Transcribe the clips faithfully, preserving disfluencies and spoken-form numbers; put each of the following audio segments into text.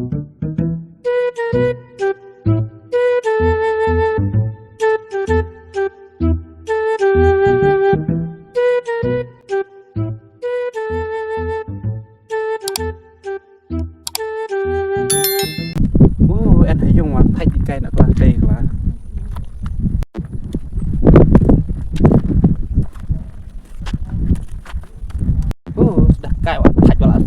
Uh, en ha yung wa thait kai na kla tei kla. Uh, dah kai wa thait wa la.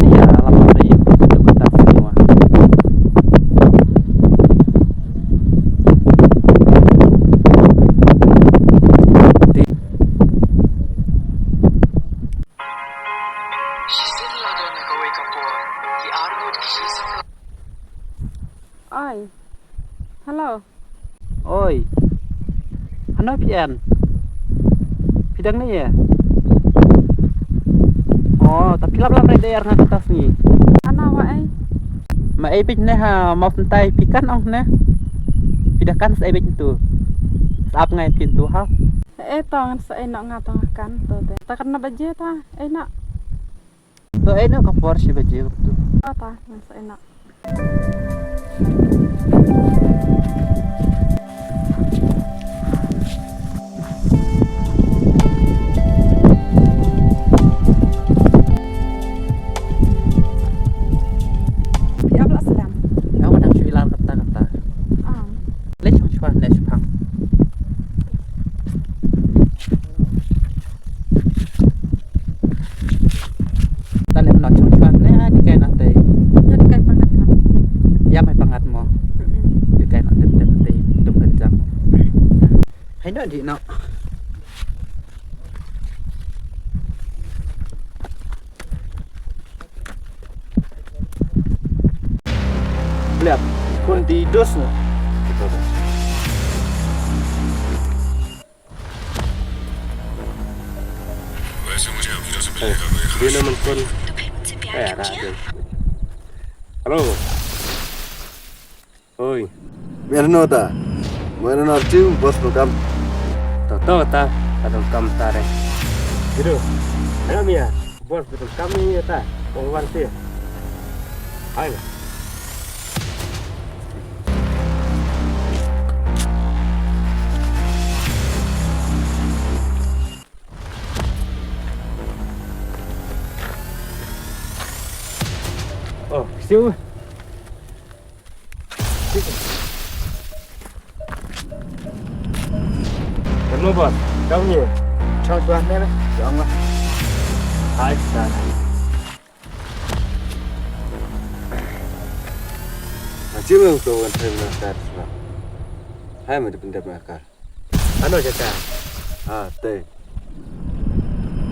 Ya, lama dah ya, kita kita semua. Oi. Hello. Oi. Hano phi en? Phi dang ne ïa? Oh, ta phi lap lap re der nga kata sngi. Hano wa ei? Ma ei bit ne ha mau sentai phi kan ong ne. Phi dah kan sa ei bit tu. Sap ngai phi tu ha. Eh, to ngan sa ei noh nga to nga kan to te. Ta kan na baje ta, ei noh. To ei noh ka por shi baje tu. To ta ngan sa ei noh. Phi ap la slem. Ïa, wat dang shu ilar kata kata. Ah. Leh shong shwa ne shpang. Ta leh no shong shwa ne, ah, di kai na te. Ïa di kai pangat na. Ïa mai pangat mo. Mm-mm. Di kai na te te te tum kencang. Hai no di no. Lihat, kun di dos na. Eh, dia nama kun. Eh, ada, ada. Halo. Oi. Mia no ta. Mia no ta, boss no kam. To to ta, ta dong kam ta re. Gitu. Ayo mia, boss betul kam ni ta. Kong wan ti. Hai. Oh, siu. Kamu bos, kau ni. Chau tuan ni lah. Jangan lah. Hai, sana. Macam mana kau kan saya nak kat sana? Hai, macam pendek nak kat. Ano jaka? Ha, te.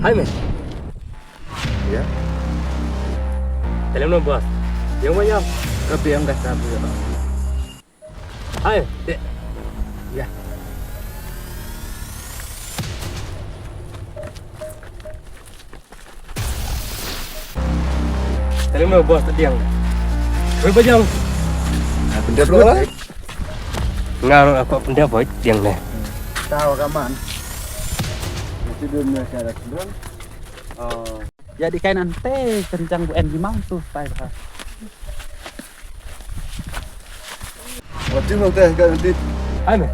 Hai me. Ya. Telem no bos. Yang mana? Ke biang dah sabu ya. Hai, te. Ya. Telem no bos tediang. Koi bajang. Pendek lo lah. Ngar aku pendek boy tediang ne. Tahu kaman. Mesti dulu mereka ada dulu. Oh. Ya di kainan te kencang bu en gimang tu pai bah. Wajib mau teh kan nanti. Hai me.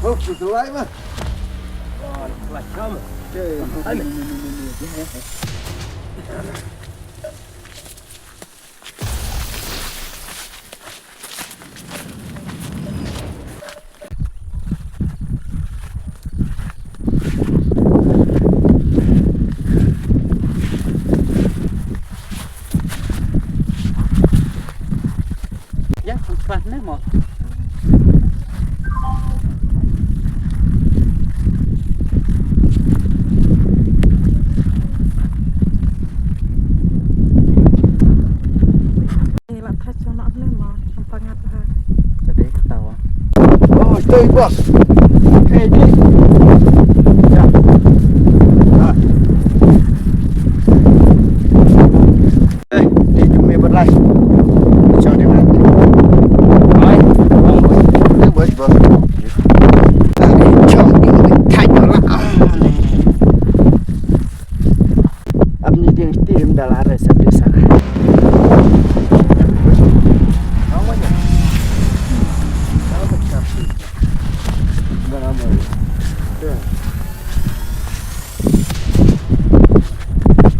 Oh, sesuai mah. Wah, kelas sama. Hai me. Ya, sngewsih ne mo. Ni la thach jong na ne mo, ang pangat ha. Jadi ketawa. Oh, stay boss. Okay, ni. Ya. Ah. Eh, ni cumi beras. Cok di mana? Hai, bos. Ni bos, bos. Tadi cok di mana?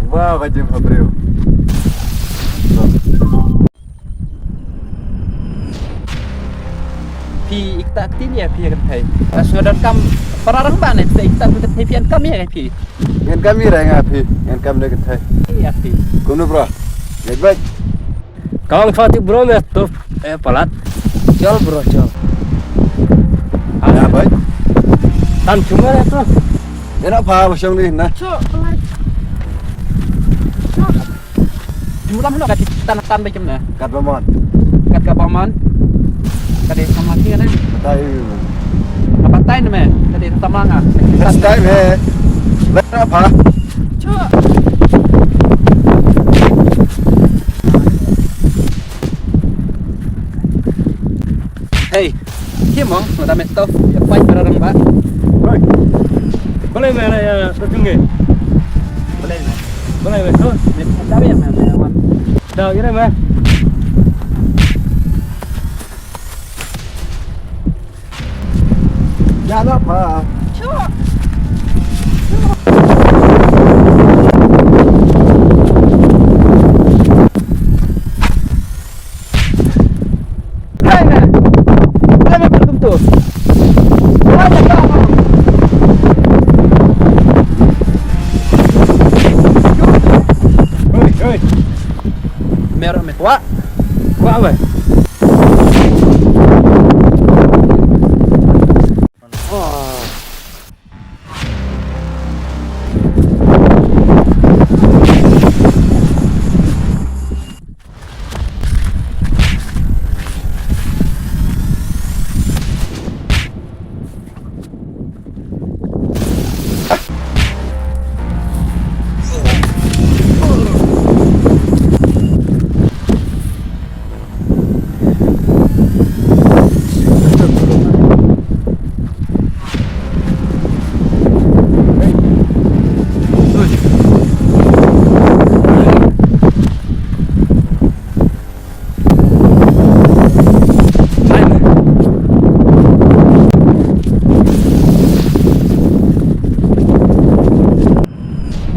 Wow, ka jingphabriew. Phi ikta tin ïa phi kynthei. Ka shu don kam para rangbah ne phi ikta phi kynthei phi en kam ïa phi. Ngan kam ïa nga phi, ngan kam ne kynthei. Ïa phi. Kumno bro? Lek bek. Kawang pha ti bro me tup eh palat. Chal bro chal. Ya bek. Tan chuma ya tu. Ïa na pha ba shong ni na. Chok palat. Chok. Jumlah mana kat tan tan ba jumlah. Kat ba mon. Kat ka ba mon. Kat di sama ki na. Batai. Ka batai na me. Kat di sama nga. Batai me. Ba na pha. Chok. Hey, hi mo, ma da me tof, ya pai para rang ba. Hoi. Balai me na ya sejung nge. Balai me. Balai me tu. Me da ya me me wan. Da ira me. Ya la pa. Chok. Hoi, hoi. Mer me. Wa. Wa, wa.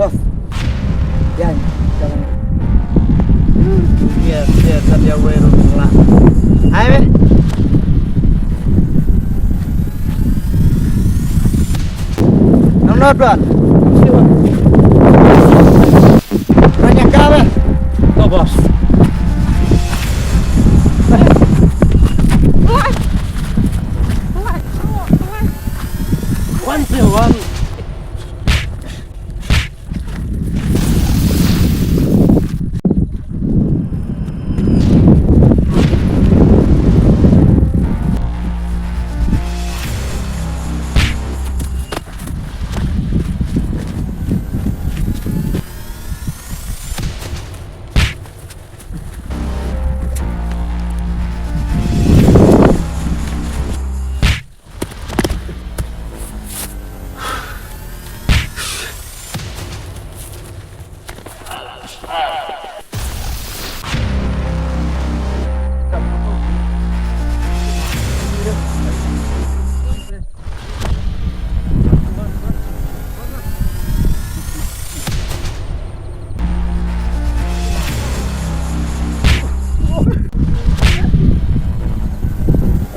Boss. Yan. Yan, yan, yan, ya weru la. Hai, be. Nang no tuan. Nanya ka, be. To, boss. One zero one.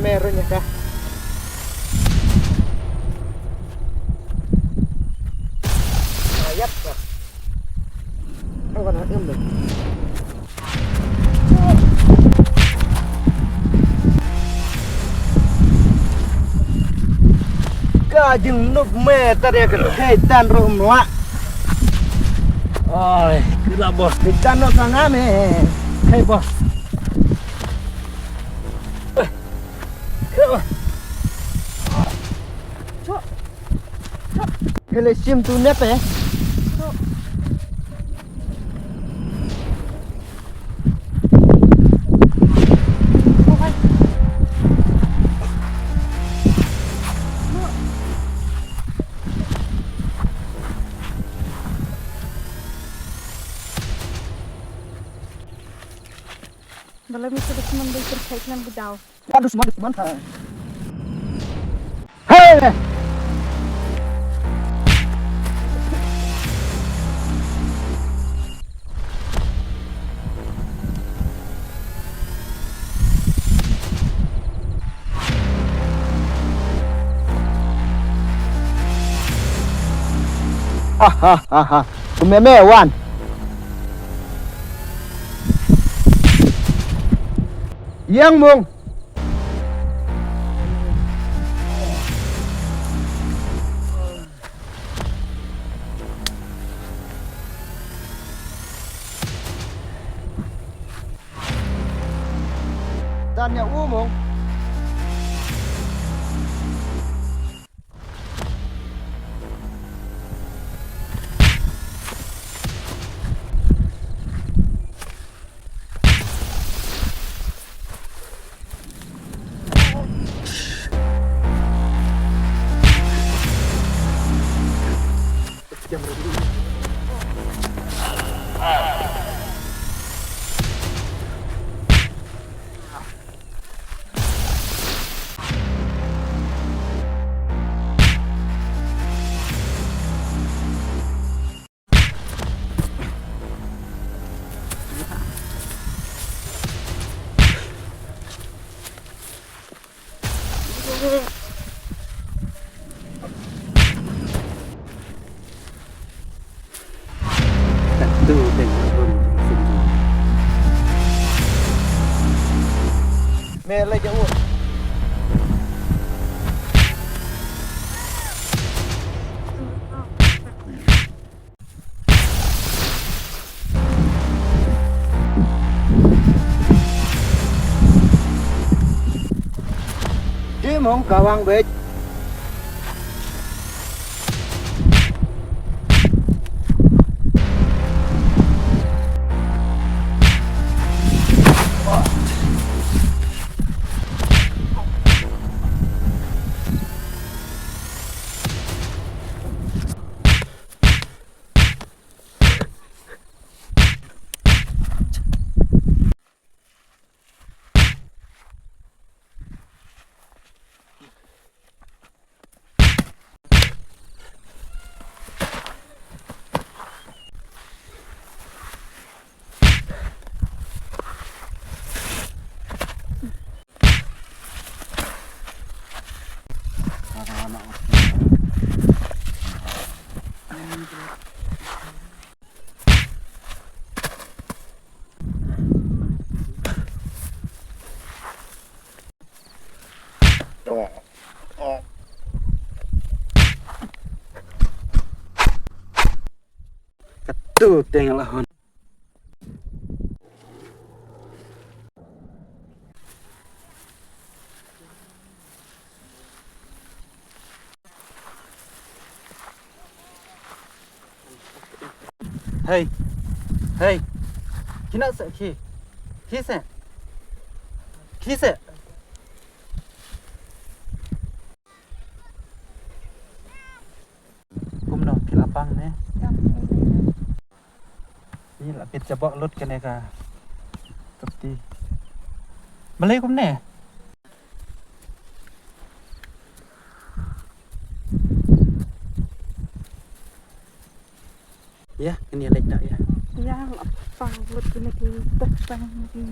Meron niya ka. Ayat ka. Awan na em. Ka jingnup me tare ka thei tan rum la. Oi, kila boss. Di tan no sanga me. Hey boss. Hele sim tu ne pe. Balai mesti ada teman beli terkait dengan bedau. Waduh, semua di teman ha. Hey, Ha ha ha ha. Kumne me wan. Ïeng mung. Tanya umong. Katto teng la hun. Me lei ja u. Jim hong kawang bej. Katto teng la hun. Hei. Hei. Kina se ki. Ki se. Ki se. Kumno phi la pang ne? Ni la pit jabok lut kane ka. Tepti. Balei kumne? Ya, kane leit da ya. Ya, la pang lut kane ki, tep pang ki.